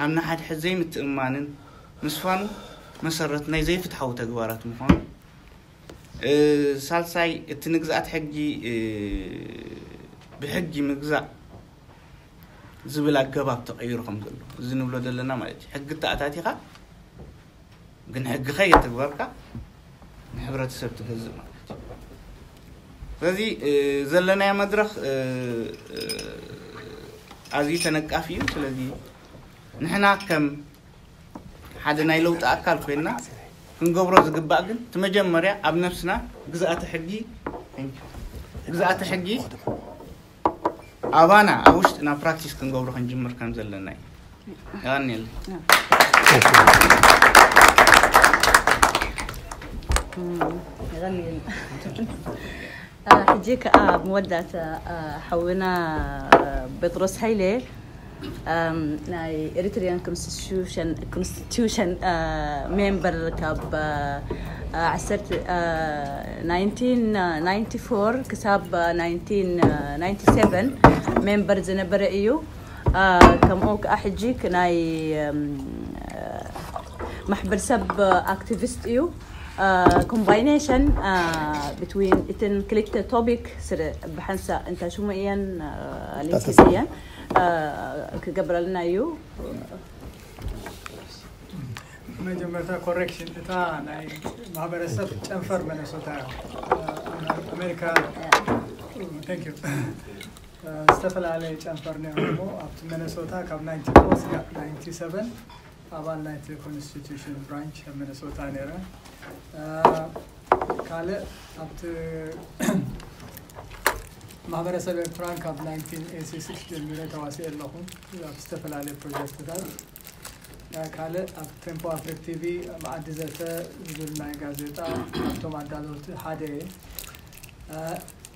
ኣብ ንሓድሕድ ዘይምትእምማንን ምስፋኑ መሰረት ናይ ዘይፍትሓዊ ተግባራት ምዃኑ። ሳልሳይ፣ እቲ ንግዝኣት ሕጊ ብሕጊ ምግዛእ ዝብል ኣገባብ ተቐይሩ ከም ዘሎ፣ እዚ ንብሎ ዘለና ማለት እዩ። ሕጊ ተኣታቲኻ ግን ሕጊ ከየተግበርካ ንሕብረተሰብ ትገዝእ ማለት እዩ። ስለዚ ዘለናዮ መድረኽ ኣዝዩ ተነቃፊ እዩ። ስለዚ ንሕና ከም ሓደ ናይ ለውጢ ኣካል ኮይና ክንገብሮ ዝግባእ ግን እቲ መጀመርያ ኣብ ነብስና ግዝኣተ ሕጊ ግዝኣተ ሕጊ ኣባና ኣብ ውሽጥና ፕራክቲስ ክንገብሮ ክንጅምር ከም ዘለና እዩ። ይቐንየለይ። ሕጂ ከዓ መወዳእታ ሓውና ጴጥሮስ ሃይለ ናይ ኤሪትሪያን ኮንስቲቱሽን ሜምበር ካብ ናይንቲን ናይንቲ ፎር ክሳብ ናይንቲን ናይንቲ ሰቨን ሜምበር ዝነበረ እዩ። ከምኡ ከዓ ሕጂ ናይ ማሕበረሰብ ኣክቲቪስት እዩ። ኮምባይኔሽን ብትዊን እትን ክልተ ቶፒክ ስለ ብሓንሳ እንታ ሽሙ እየን ሊንኪስ እየን ክገብረልና እዩ። መጀመርታ ኮሬክሽን፣ እታ ናይ ማህበረሰብ ጨንፈር መነሶታ ኣሜሪካ ዝተፈላለየ ጨንፈር ነይሩ። ኣብቲ መነሶታ ካብ ናይንቲ ፎር ክሳብ ናይንቲ ሰቨን ኣባል ናይቲ ኮንስቲቱሽን ብራንች ኣብ መነሶታ ነይረ። ካልእ ኣብቲ ማሕበረሰብ ኤርትራን ካብ ናይንቲን ኤቲ ሲክስ ጀሚረ ተዋሲኤ ኣለኹ ኣብ ዝተፈላለየ ፕሮጀክትታት። ካልእ ኣብ ቴምፖ ኣፍሪክ ቲቪ መኣዲ ዘተ ዝብል ናይ ጋዜጣ ካብቶም ኣዳለውቲ ሓደ እየ።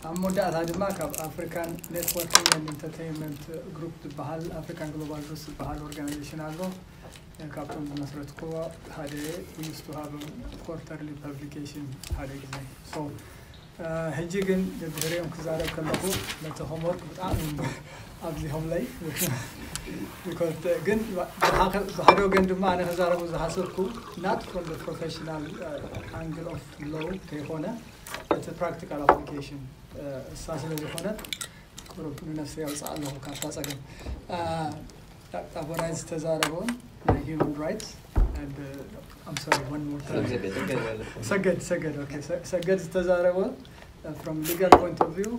ኣብ መወዳእታ ድማ ካብ ኣፍሪካን ኔትወርኪንግ ኤንድ ኢንተርቴይንመንት ግሩፕ ዝበሃል ኣፍሪካን ግሎባል ሩትስ ዝበሃል ኦርጋናይዜሽን ኣሎ። ካብቶም ዝመስረትክዎ ሓደ ዩስቱ ሃብ ኮርተርሊ ፐብሊኬሽን ሓደ ግዜ ሕጂ ግን ድሕሪኦም ክዛረብ ከለኹ ነቲ ሆምወርክ ብጣዕሚ ኣብዚሆምለይ። ግን ብሓደ ወገን ድማ ኣነ ክዛረቡ ዝሓሰብኩ not from the professional angle of law ከይኮነ እቲ practical application እሳ ስለ ዝኾነት ቁሩብ ንነፍሰይ ኣውፅኣ ኣለኹ ካብታ ፀገም። ኣቦናይ ዝተዛረበውን ናይ human rights and I'm sorry one more time ሰገድ ሰገድ okay ሰገድ ዝተዛረበውን from legal point of view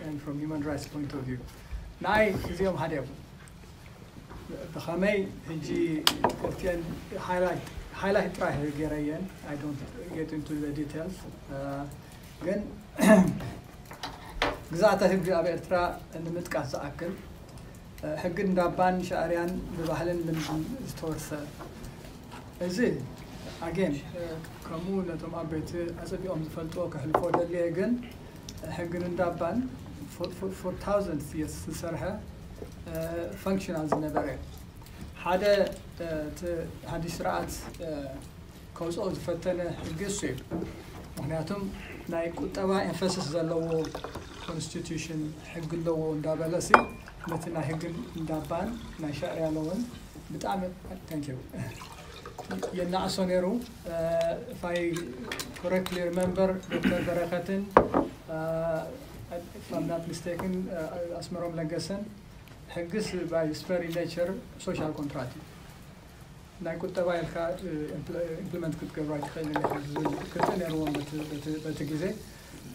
and from human rights point of view ንዓይ እዚኦም ሓደ እዮም። ብኸመይ ሕጂ ክልቲአን highlight ጥራሕ ገይረየን I don't get into the details ግን ግዛተ ህግ ኣብ ኤርትራ ንምጥቃስ ዝኣክል ሕጊ እንዳባን ሻዕርያን ብባህልን ልምድን ዝተወርሰ እዚ ኣጌን ከምኡ ነቶም ኣበይቲ ኣጸቢቖም ዝፈልጥዎ ከሕልፎ ደልየ ግን ሕግን እንዳባን for thousands years ዝሰርሐ functional ዝነበረ ሓደ ሓዲሽ ስርዓት ከውፅኦ ዝፈተነ ሕጊ እሱ እዩ። ምክንያቱም ናይ ቁጠባ emphasis ዘለዎ constitution ሕጊ ኣለዎ እንዳበለ ሲ ነቲ ናይ ሕግን እንዳባን ናይ ሻዕርያ ኣለውን ብጣዕሚ thank you የናዕሶ ነይሩ። If I correctly remember ዶክተር በረከትን if I'm not mistaken ኣስመሮም ለገሰን ሕግስ by its very nature social contract እዩ። ናይ ቁጠባ ኢልካ implement ክትገብሮ ኣይትኽእልን ኢኻ ዝብል ክትዕ ነይርዎም በቲ ግዜ።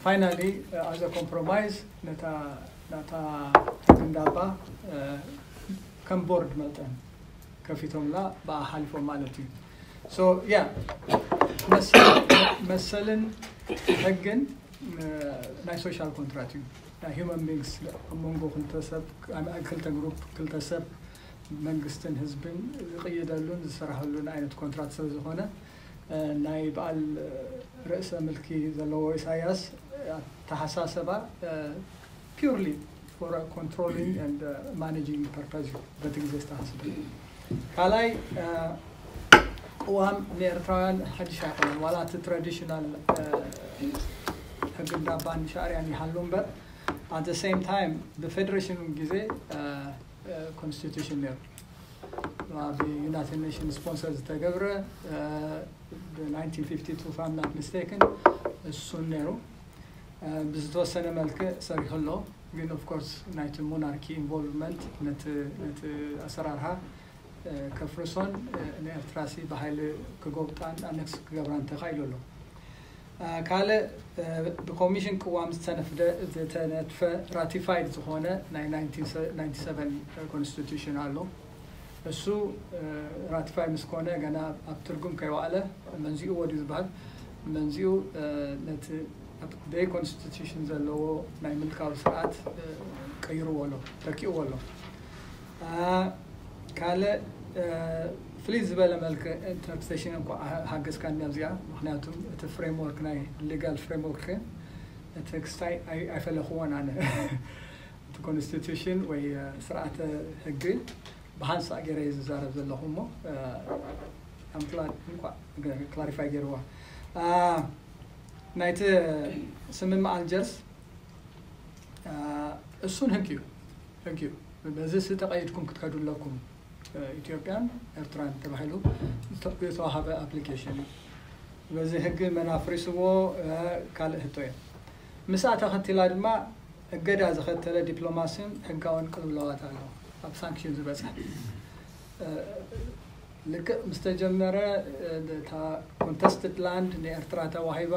Finally as a compromise ነታ ናታ ሕጊ እንዳባ ከም ቦርድ መጠን ከፊቶምላ ብኣ ሓሊፎም ማለት እዩ። So yeah መሰልን ሕግን ናይ social contract እዩ። ናይ human beings ኣብ መንጎ ክልተ ሰብ ክልተ group ክልተ ሰብ መንግስትን ህዝብን ዝቕየደሉን ዝስራሐሉን ዓይነት ኮንትራት ስለ ዝኾነ፣ እ፣ ናይ በዓል፣ እ፣ ርእሰ ምልኪ ዘለዎ ኢሳያስ ኣተሓሳሰባ፣ እ፣ purely for controlling and, እ፣ managing purpose እዩ በቲ ግዜ ዝተሓስበ። ካልኣይ፣ እ፣ ቅዋም ንኤርትራውያን ሓድሽ ኣይኮነን። ዋላ እቲ ትራዲሽናል፣ እ፣ ሕጊ እንዳባን ሻዕርያን ይሃሉ እምበር፣ at the same time ብፌደሬሽን ግዜ፣ እ፣ ኮንስቲቱሽን ነይሩ። ኣብ ዩናይትድ ኔሽን ስፖንሰር ዝተገብረ፣ ብ nineteen fifty two if I'm not mistaken እሱን ነይሩ። ብዝተወሰነ መልክዕ ሰሪሑ ኣሎ። ግን ኦፍኮርስ ናይቲ ሞናርኪ ኢንቮልቭመንት ነቲ ኣሰራርሓ ከፍርሶን ንኤርትራሲ ብሃይሊ ክጎብጣን ኣነክስ ክገብራን ተኻኢሉ ኣሎ። ካልእ ብኮሚሽን ቅዋም ዝተነፍደ ዝተነድፈ ራቲፋይድ ዝኾነ ናይ ናይንቲን ናይንቲ ሰቨን ኮንስቲቱሽን ኣሎ። እሱ ራቲፋይ ምስ ኮነ ገና ኣብ ትርጉም ከይወዓለ መንዚኡዎ ድዩ ዝበሃል፣ መንዚኡ ነቲ ደይ ኮንስቲቱሽን ዘለዎ ናይ ምልካዊ ስርዓት ቀይርዎ ኣሎ፣ ተኪእዎ ኣሎ። ካልእ ፍልይ ዝበለ መልክዕ ኢንተርፕሬቴሽን እንኳ ሃገዝካኒ ኣብዚኣ፣ ምክንያቱም እቲ ፍሬምወርክ ናይ ሊጋል ፍሬምወርክ እቲ ክስታይ ኣይፈለኽዎን ኣነ። እቲ ኮንስቲቱሽን ወይ ስርዓተ ሕጊ ብሓንሳእ ገይረ እየ ዝዛረብ ዘለኹ እሞ ኣምክላ እንኳ ክላሪፋይ ገይርዋ። ናይቲ ስምምዕ ኣልጀርስ እሱን ህግ እዩ፣ ህግ እዩ። በዚ ሲ ተቐይድኩም ክትከዱ ኣለኩም። ኢትዮጵያን ኤርትራን ተባሂሉ ዝተዋሃበ ኣፕሊኬሽን እዩ። በዚ ህግ መን ኣፍሪስዎ ካልእ ህቶ እየ። ምስኣ ተኸቲላ ድማ እገዳ ዝኸተለ ዲፕሎማሲን ሕጋውን ቅልውላዋት ኣሎ። ኣብ ሳንክሽን ዝበፅሐ ልክእ ምስ ተጀመረ እታ ኮንተስትድ ላንድ ንኤርትራ ተዋሂባ፣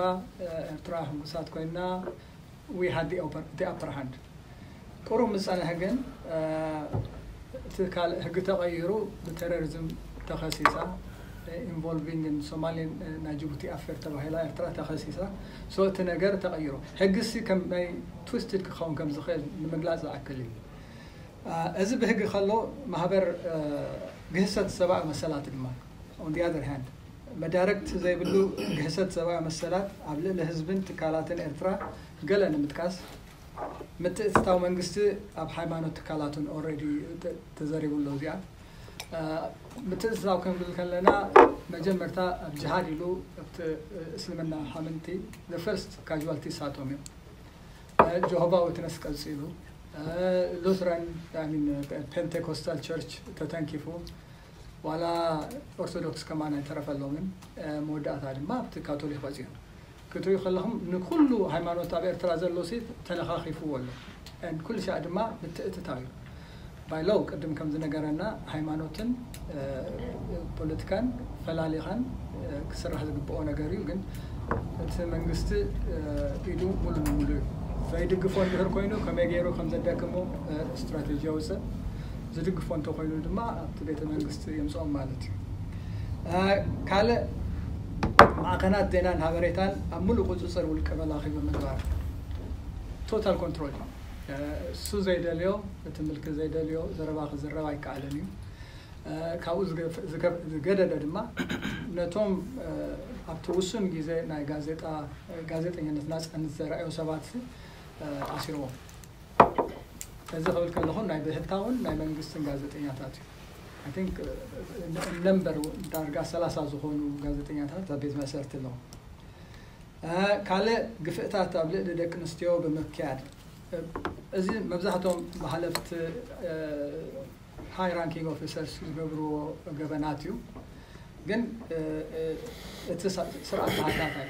ኤርትራ ህጉሳት ኮይና፣ we had the upper hand። ቁሩብ ምስ ጸንሐ ግን እቲ ካልእ ህጊ ተቐይሩ ብቴሮሪዝም ተኸሲሳ፣ ኢንቮልቪንግ ሶማሊን ናይ ጅቡቲ ኣፌር ተባሂላ ኤርትራ ተኸሲሳ። ሶ እቲ ነገር ተቐይሩ። ህጊ ሲ ከም ናይ ትዊስትድ ክኸውን ከም ዝኽእል ንምግላጽ ዝኣክል እዩ። እዚ ብህጊ ከሎ ማህበር ግህሰት ሰብኣዊ መሰላት ድማ on the other hand መዳርግቲ ዘይብሉ ግህሰት ሰብኣዊ መሰላት ኣብ ልዕሊ ህዝብን ትካላትን ኤርትራ ገለ ንምጥቃስ፣ ምትእትታው መንግስቲ ኣብ ሃይማኖት ትካላቱን ኦልሬዲ ተዘሪቡ ኣሎ። እዚኣ ምትእትታው ክንብል ከለና መጀመርታ ኣብ ጅሃድ ኢሉ ኣብቲ እስልምና ሓመንቲ the first casualty ሳቶም እዮም። ጆሆባ ዊትነስ ቀጺሉ፣ ሉትራን ፔንቴኮስታል ቸርች ተተንኪፉ፣ ዋላ ኦርቶዶክስ ከማን ኣይተረፈሎምን። መወዳእታ ድማ ኣብቲ ካቶሊክ በጺሑ። ክትሪኡ ከለኹም ንኩሉ ሃይማኖት ኣብ ኤርትራ ዘሎ ሲ ተነኻኺፍዎ ኣሎ። ኩሉ ሻዕ ድማ ምትእትታው እዩ። ባይለው ቅድም ከም ዝነገረና ሃይማኖትን ፖለቲካን ፈላሊኻን ክስራሕ ዝግብኦ ነገር እዩ። ግን እቲ መንግስቲ ኢዱ ሙሉ ንሙሉ እዩ። ዘይድግፎ እንድህር ኮይኑ ከመይ ገይሩ ከም ዘዳክሞ ስትራቴጂ የውፅእ። ዝድግፎ እንተኮይኑ ድማ ኣብቲ ቤተ መንግስቲ የምፅኦም ማለት እዩ። ካልእ ማዕኸናት ዜናን ሃበሬታን ኣብ ሙሉእ ቁፅፅር ውልቀ መላኺ ብምግባር ቶታል ኮንትሮል እዩ። እሱ ዘይደልዮ፣ እቲ ምልኪ ዘይደልዮ ዘረባ ክዝረብ ኣይከኣልን እዩ። ካብኡ ዝገደደ ድማ ነቶም ኣብቲ ውሱን ግዜ ናይ ጋዜጣ ጋዜጠኛነት ናፃነት ዘርኣዩ ሰባት ኣሲርዎም። እዚ ክብል ከለኹ ናይ ብሕታውን ናይ መንግስትን ጋዜጠኛታት እዩ። I think ነምበር ዳርጋ ሰላሳ ዝኾኑ ጋዜጠኛታት ኣብ ቤት ማእሰርቲ ኣለዉ። ካልእ ግፍእታት ኣብ ልዕሊ ደቂ ኣንስትዮ ብምክያድ፣ እዚ መብዛሕትኦም ብሓለፍቲ ሃይ ራንኪንግ ኦፊሰርስ ዝገብርዎ ገበናት እዩ። ግን እቲ ስርዓት ተሃታታይ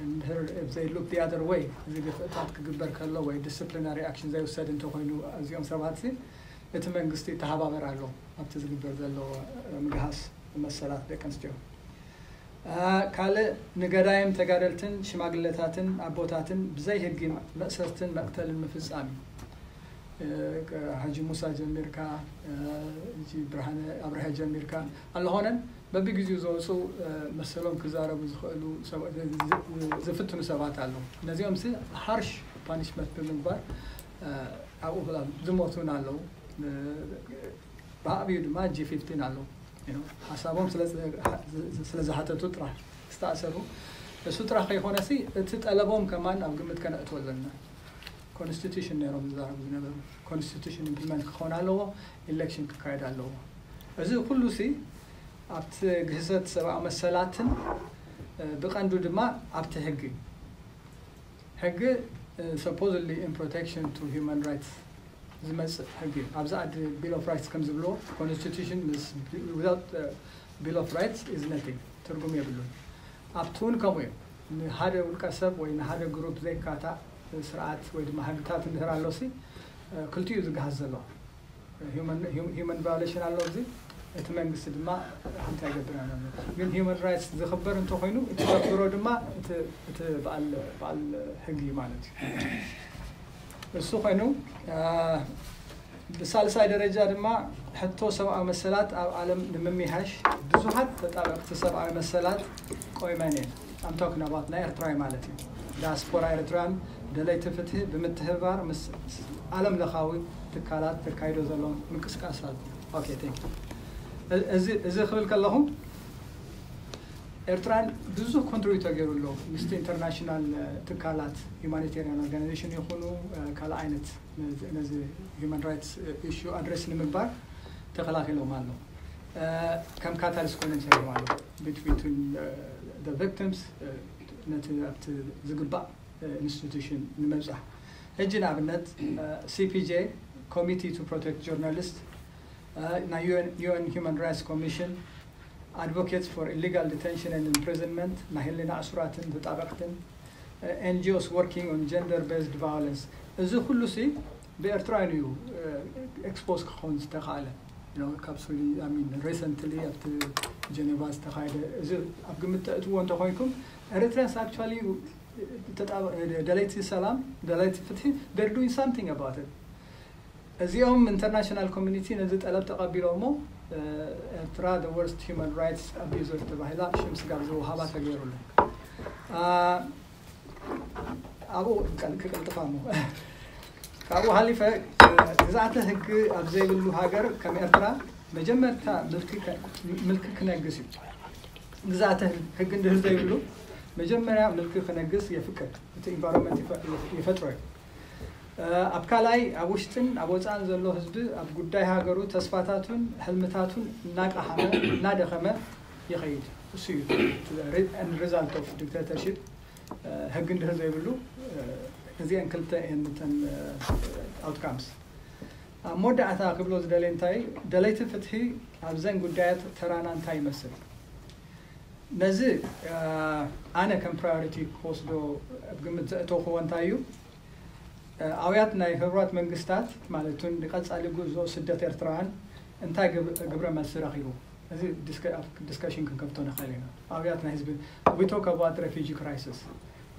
እንድሕር if they look the other way፣ እዚ ግፍእታት ክግበር ከሎ ወይ ዲስፕሊናሪ ኣክሽን ዘይውሰድ እንተኮይኑ እዚኦም ሰባት እቲ መንግስቲ ይተሃባበር ኣሎ ኣብቲ ዝግበር ዘሎ ምግሃስ መሰላት ደቂ ኣንስትዮ። ካልእ ንገዳይም ተጋደልትን ሽማግለታትን ኣቦታትን ብዘይ ህጊ መእሰርትን መቅተልን ምፍጻም እዩ። ሓጂ ሙሳ ጀሚርካ፣ ሕጂ ብርሃነ ኣብርሃ ጀሚርካ ኣለኾነን በብግዜኡ ዝወፁ መሰሎም ክዛረቡ ዝኽእሉ ዝፍትኑ ሰባት ኣለዉ። ነዚኦም ሲ ሃርሽ ፓኒሽመንት ብምግባር ኣብኡ ዝሞቱን ኣለዉ። ብዓብዩ ድማ ጂ ፊፍቲን ኣሎ። ሓሳቦም ስለ ዝሓተቱ ጥራሕ ዝተኣሰሩ እሱ ጥራሕ ከይኮነሲ፣ እቲ ጠለቦም ከማን ኣብ ግምት ከነእትዎ ኣለና። ኮንስቲቱሽን ነይሮም ዝዛረቡ ዝነበሩ። ኮንስቲቱሽን ኢምፕሊመንት ክኸውን ኣለዎ። ኢሌክሽን ክካየድ ኣለዎ። እዚ ኩሉ ሲ ኣብቲ ግህሰት ሰብኣዊ መሰላትን ብቐንዱ ድማ ኣብቲ ሕጊ ሕጊ supposedly in protection to human rights ዝመፅእ ሕጊ ኣብዚ ዓዲ ቢል ኦፍ ራይትስ ከም ዝብልዎ፣ ኮንስቲቱሽን without bill of rights is nothing፣ ትርጉም የብሉን። ኣብቲ እውን ከምኡ እዩ። ንሓደ ውልቀ ሰብ ወይ ንሓደ ግሩፕ ዘይካታእ ስርዓት ወይ ድማ ሕግታት እንድሕር ኣሎሲ ክልቲኡ ዝገሃስ ዘሎ። ሂውማን ቫዮሌሽን ኣሎ። እዚ እቲ መንግስቲ ድማ ሓንቲ ኣይገብር ኣሎ። ግን ሂውማን ራይትስ ዝኽበር እንተኮይኑ፣ እቲ ዘኽብሮ ድማ እቲ በዓል ሕጊ እዩ ማለት እዩ። እሱ ኮይኑ፣ ብሳልሳይ ደረጃ ድማ ሕቶ ሰብኣዊ መሰላት ኣብ ዓለም ንምምይሃሽ ብዙሓት ተጣበቕቲ ሰብኣዊ መሰላት ቆይመን እየን። ኣምቶክናባት ናይ ኤርትራዊ ማለት እዩ። ዳያስፖራ ኤርትራውያን ደለይቲ ፍትሒ ብምትህባር ምስ ዓለም ለኻዊ ትካላት ተካይዶ ዘሎ ምንቅስቃሳት። ኦኬ፣ thank you። እዚ ክብል ከለኹም ኤርትራን ብዙሕ ኮንትሪቢዩት ተገይሩ ኣሎ። ምስቲ ኢንተርናሽናል ትካላት፣ ሁማኒቴሪያን ኦርጋናይዜሽን ይኹኑ ካልእ ዓይነት ነዚ ሂውማን ራይትስ ኢሹ ኣድረስ ንምግባር ተኸላኺሎም ኣሎ። ከም ካታሊስት ኮይኖም ሰሪሖም ኣሎ። ቢትዊን ቪክቲምስ ነቲ ኣብቲ ዝግባእ ኢንስቲቱሽን ንምብፃሕ። ሕጂ ንኣብነት CPJ፣ Committee to Protect Journalists፣ ናይ UN Human Rights Commission፣ Advocates for Illegal Detention and Imprisonment፣ ናይ ህሊና እሱራትን ተጣበቕትን፣ NGOs working on gender based violence። እዚ ኩሉ ሲ ብኤርትራውያን እዩ ኤክስፖዝ ክኸውን ዝተኻእለ። ካብ ሪሰንትሊ ኣብቲ ጀኔቫ ዝተኻየደ፣ እዚ ኣብ ግምት ተእትዎ እንተኮይንኩም፣ ኤሪትሪያንስ ኣክቹዋሊ ደለይቲ ሰላም፣ ደለይቲ ፍትሒ፣ they're doing something about it። እዚኦም ኢንተርናሽናል ኮሚኒቲ ነዚ ጠለብ ተቐቢሎሞ፣ ኤርትራ the worst human rights abuser ተባሂላ ሽም ስጋብ ዝወሃባ ተገይሩሉ። ኣብኡ ክቅልጥፋ እሞ፣ ካብኡ ሃሊፈ፣ ግዝኣተ ህጊ ኣብ ዘይብሉ ሃገር ከም ኤርትራ መጀመርታ ምልኪ ክነግስ እዩ። ግዝኣተ ህጊ እንድህር ዘይብሉ፣ መጀመርያ ምልኪ ክነግስ የፍቅድ፣ እቲ ኢንቫይሮንመንት ይፈጥሮ እዩ። ኣብ ካልኣይ፣ ኣብ ውሽጥን ኣብ ወፃእን ዘሎ ህዝቢ ኣብ ጉዳይ ሃገሩ ተስፋታቱን ሕልምታቱን እናቃሓመ እናደኸመ ይኸይድ። እሱ እዩ ሪዛልት ኦፍ ዲክታተርሺፕ። ህጊ እንድህር ዘይብሉ፣ እዚአን ክልተ እየን እተን ኣውትካምስ። ኣብ መወዳእታ ክብሎ ዝደልየ እንታይ፣ ደለይቲ ፍትሒ ኣብዘን ጉዳያት ተራና እንታይ ይመስል? ነዚ ኣነ ከም ፕራዮሪቲ ክወስዶ ኣብ ግምት ዘእተውክዎ እንታይ እዩ፣ ኣውያት ናይ ህቡራት መንግስታት ማለት እውን ንቀፃሊ ጉዕዞ ስደት ኤርትራውያን እንታይ ግብረ መልሲ ረኺቡ? እዚ ዲስከሽን ክንከፍቶ ንኽእል ኢና። ኣውያት ናይ ህዝቢ፣ we talk about refugee crisis፣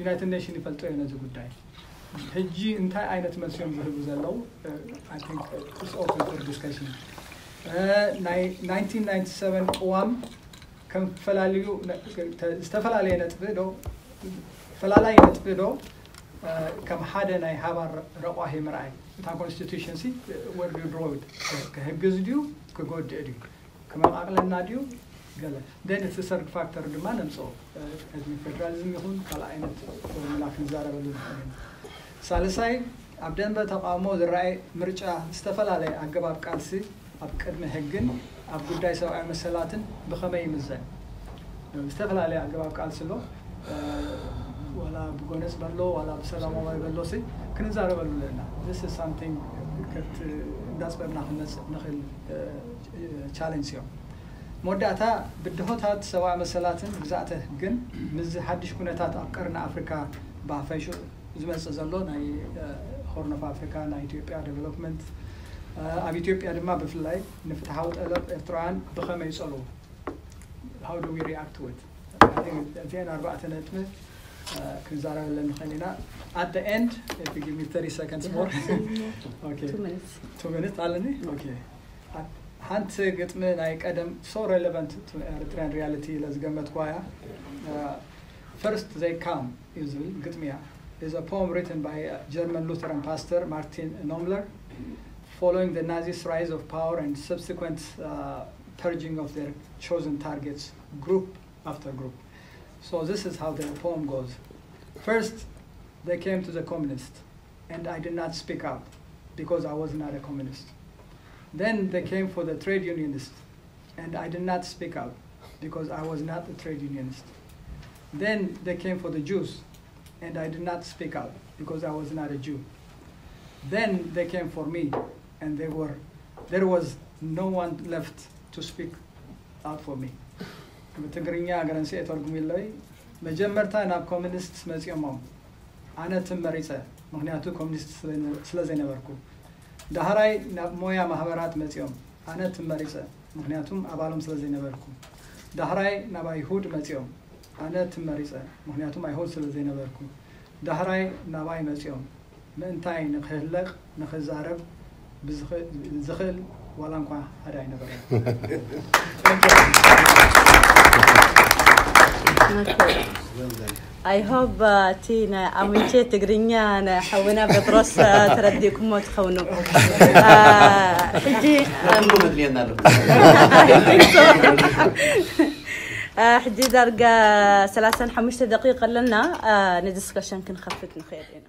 ዩናይትድ ኔሽን ይፈልጦ እዩ ነዚ ጉዳይ። ሕጂ እንታይ ዓይነት መልሲ እዮም ዝህቡ ዘለዉ? Open for discussion። ናይ ናይንቲን ናይንቲ ሰቨን ቅዋም ከም ፈላልዩ ዝተፈላለየ ነጥቢ ዶ ፈላላይ ነጥቢ ዶ ከም ሓደ ናይ ሃባር ረቋሒ ምርኣይ፣ እታ ኮንስቲቱሽን ሲ ወርድ ድሮውድ ክህግዝ ድዩ ክጎድእ ድዩ፣ ክመቃቅለና ድዩ፣ ገለ ደን እቲ ሰርድ ፋክተር ድማ ነምፅኦ። ቅድሚ ፌደራሊዝም ይኹን ካልእ ዓይነት ፎርሙላ ክንዛረበሉ ንኽእል ኢና። ሳልሳይ፣ ኣብ ደንበ ተቃውሞ ዝረኣይ ምርጫ ዝተፈላለየ ኣገባብ ቃልሲ ኣብ ቅድሚ ሕግን ኣብ ጉዳይ ሰብኣዊ መሰላትን ብኸመይ ይምዘን? ዝተፈላለየ ኣገባብ ቃልሲ ኣሎ። ዋላ ብጎነፅ በሎ ዋላ ብሰላማዊ በሎ ሲ ክንዛረበሉ ኣለና። This is something እንዳፅበብና ክንመፅእ ንኽእል ቻለንጅ እዮም። መወዳእታ፣ ብድሆታት ሰብኣዊ መሰላትን ግዛእተ ህግን ምስዚ ሓድሽ ኩነታት ኣብ ቀርኒ ኣፍሪካ ብሓፈሽኡ ዝመፅእ ዘሎ ናይ ሆርን ኦፍ ኣፍሪካ ናይ ኢትዮጵያ ዴቨሎፕመንት፣ ኣብ ኢትዮጵያ ድማ ብፍላይ ንፍትሓዊ ጠለብ ኤርትራውያን ብኸመይ ይፀልዎ? How do we react to it? እዚአን ኣርባዕተ ነጥቢ ክንዛረበለን ንኽእል ኢና። At the end, if you give me thirty seconds more. Okay. Two minutes ኣለኒ። ሓንቲ ግጥሚ ናይ ቀደም so relevant to Eritrean reality ኢለ ዝገመትኳ እያ። First They Come እዩ ዝብል ግጥሚ እያ። Is a poem written by German Lutheran pastor Martin Niemöller. following the Nazis' rise of power and subsequent uh, purging of their chosen targets, group after group. So this is how the poem goes. First, they came to the communists, and I did not speak out because I was not a communist. Then they came for the trade unionists, and I did not speak out because I was not a trade unionist. Then they came for the Jews, and I did not speak out because I was not a Jew. Then they came for me, and they were there was no one left to speak out for me. ብትግርኛ ገረንስኤ ተርጉም ኢለይ። መጀመርታ ናብ ኮሚኒስት መፂኦሞም፣ ኣነ ትም መሪፀ፣ ምክንያቱ ኮሚኒስት ስለ ዘይነበርኩ። ዳህራይ ናብ ሞያ ማህበራት መፂኦም፣ ኣነ ትም መሪፀ፣ ምክንያቱም ኣባሎም ስለ ዘይነበርኩ። ዳህራይ ናብ ኣይሁድ መፂኦም፣ ኣነ ትም መሪፀ፣ ምክንያቱም ኣይሁድ ስለ ዘይነበርኩ። ዳህራይ ናባይ መፂኦም፣ ምእንታይ ንክህለቅ ንክዛረብ ዝኽእል ዋላ እንኳ ሓደ ኣይነበረን። I hope እቲ ናይ ኣምቼ ትግርኛ ናይ ሓውና ጴጥሮስ ተረዲእኩሞ ትኸውኑ። ሕጂ ሕጂ ዳርጋ ሰላሳን ሓሙሽተ ደቂቕ ኣለና። ንዲስከሽን ክንኸፍት ንኽእል ኢና።